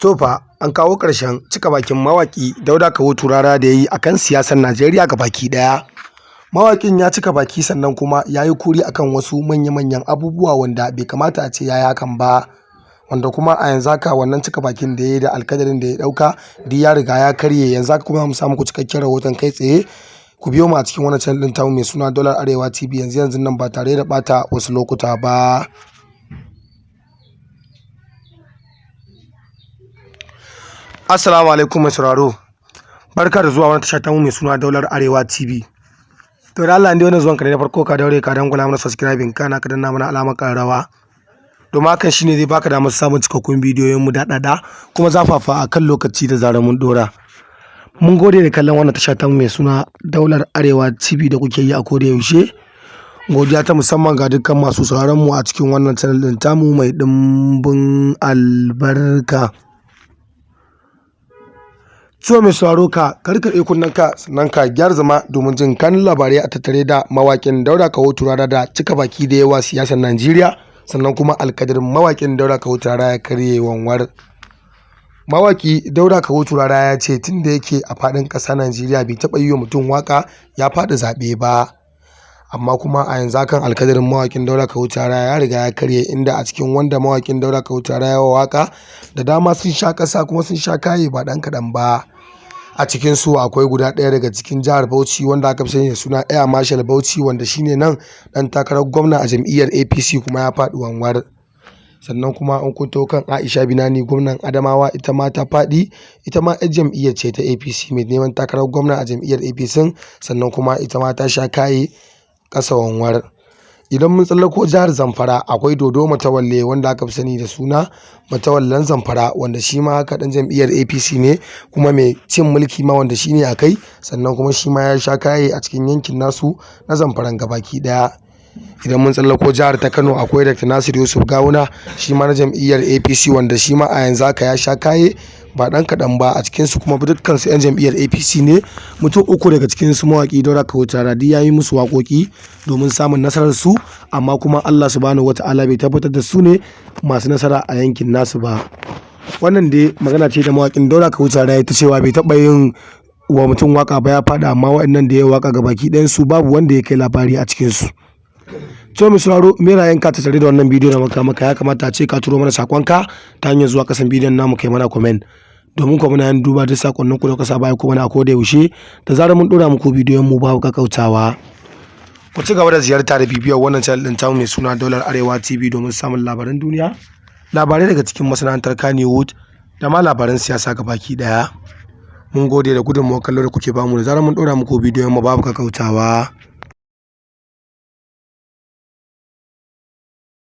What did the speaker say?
To fa an kawo ƙarshen cika bakin mawaƙi Dauda Kahutu Rara da ya yi a kan siyasar Najeriya baki ɗaya. Mawaƙin ya cika baki sannan kuma ya yi kuri akan wasu manya-manyan abubuwa wanda bai kamata a ce ya yi hakan ba. Wanda kuma a yanzu haka wannan cika bakin da ya yi da alkadarin da ya ɗauka duk ya riga ya karye. Yanzu haka kuma mu samu ku cikakken rahoton kai tsaye. Ku biyo mu a cikin wannan channel ɗin tamu mai suna Dollar Arewa TV yanzu yanzun nan ba tare da ɓata wasu lokuta ba. Assalamu alaikum mai sauraro. Barka da zuwa wannan tasha tamu mai suna Daular Arewa TV. To da Allah, indai wannan zuwan ka ne na farko, ka daure ka dangwala mana subscribing, kana ka danna mana alamar ƙararrawa. Domin hakan shine zai baka damar samun cikakkun bidiyoyin mu daɗaɗa kuma zafafa a kan lokaci da zarar mun ɗora. Mun gode da kallon wannan tasha tamu mai suna Daular Arewa TV da kuke yi a koda yaushe. Godiya ta musamman ga dukkan masu sauraron mu a cikin wannan channel ɗin tamu mai ɗimbin albarka. So mai sauraro, ka karkaɗe kunnenka sannan ka gyara zama domin jin kanun labarai a tattare da mawaƙin Dauda Kahutu Rara da cika baki da yawa siyasar Najeriya, sannan kuma alkadarin mawaƙin Dauda Kahutu Rara ya karye wanwar. Mawaƙi Dauda Kahutu Rara ya ce tun da yake a faɗin ƙasa Najeriya bai taɓa yi wa mutum waƙa ya faɗi zaɓe ba. Amma kuma a yanzu hakan alkadarin mawaƙin Dauda Kahutu Rara ya riga ya karye, inda a cikin wanda mawaƙin Dauda Kahutu Rara ya wa waƙa da dama sun sha ƙasa kuma sun sha kaye ba ɗan kaɗan ba. A cikin su akwai guda ɗaya daga cikin jihar Bauchi wanda aka fi sani da suna Air Marshal Bauchi, wanda shine nan ɗan takarar gwamna a jam'iyyar APC, kuma ya faɗi wanwar. Sannan kuma an kunto kan Aisha Binani, gwamnan Adamawa, ita ma ta faɗi, ita ma 'yar jam'iyyar ce ta APC mai neman takarar gwamna a jam'iyyar APC, sannan kuma ita ma ta sha kaye ƙasa wanwar. Idan mun tsallako jihar Zamfara, akwai Dodo Matawalle wanda aka fi sani da suna Matawallen Zamfara, wanda shi ma haka ɗan jam'iyyar APC ne kuma mai cin mulki ma wanda shi ne a kai, sannan kuma shi ma ya sha kaye a cikin yankin nasu na Zamfaran gabaki ɗaya. Idan mun tsallako jihar ta Kano, akwai Dr. Nasiru Yusuf Gawuna, shi ma na jam'iyyar APC, wanda shi ma a yanzu haka ya sha kaye ba ɗan kaɗan ba a cikinsu, kuma dukkansu 'yan jam'iyyar APC ne. Mutum uku daga cikinsu mawaƙi Dauda Kahutu Rara duk ya yi musu waƙoƙi domin samun nasarar su, amma kuma Allah Subhanahu wata'ala bai tabbatar da su ne masu nasara a yankin nasu ba. Wannan dai magana ce da mawaƙin Dauda Kahutu Rara ya ta cewa bai taɓa yin wa mutum waƙa ba ya faɗa, amma waɗannan da ya waƙa gabaki ɗayan su babu wanda ya kai labari a cikinsu. To mai sauraro, me ra'ayinka ta tare da wannan bidiyo da muka maka? Ya kamata a ce ka turo mana sakonka ta hanyar zuwa kasan bidiyon namu kai mana comment. Domin kuma muna yin duba duk sakonnin ku da kuka saba aiko mana a koda yaushe da zarar mun dora muku bidiyon mu babu kakkautawa. Ku ci gaba da ziyarta da bibiyar wannan channel din tamu mai suna Daular Arewa TV domin samun labaran duniya, labarai daga cikin masana'antar Kannywood da ma labaran siyasa gabaki daya. Mun gode da gudunmawar kallo da kuke bamu da zarar mun dora muku bidiyon mu babu kakkautawa.